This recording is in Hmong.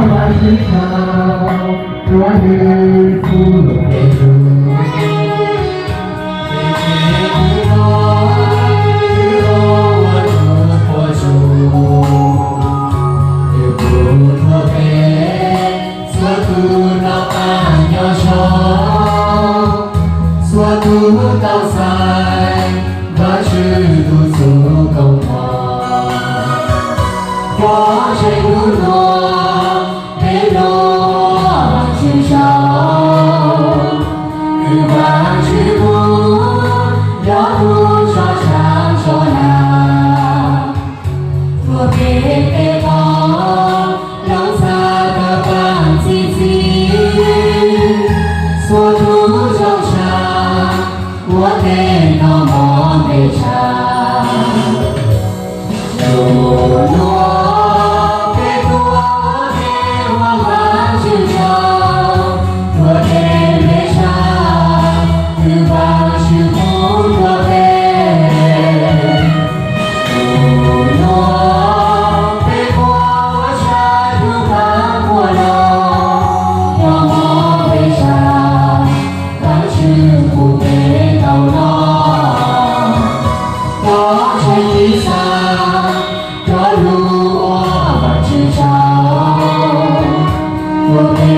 Vajtswv tau tuav nws tus kheej rau peb, ces nws tsis tau los, twb los ua tus Qhua Tswv, nws pub rau peb txhua tus noj qab nyob zoo, txhua tus tau txais Vajtswv tus txuj koom mom. Pov tseg hnub no peb nrog Vajtswv tsaug, kwv Vajtswv mus, yog tus tso tshav tso nag, tuav peb tej qoob loo txhab tawm pab txi txiv, txhua tus zoo tshaj ua tej noj mov nplej tshav. Lub luag peb tuav peb ua Vajtswv tsaug, tuav tej nplej tshav, kwv Vajtswv pub rau peb. Lub luag peb ua tshaj tus pab muaj loj, noj mov nplej tshav, Vajtswv pub peb tau noj. Pov tseg ib txha rau lub ua Vajtswv tsaug, ua peb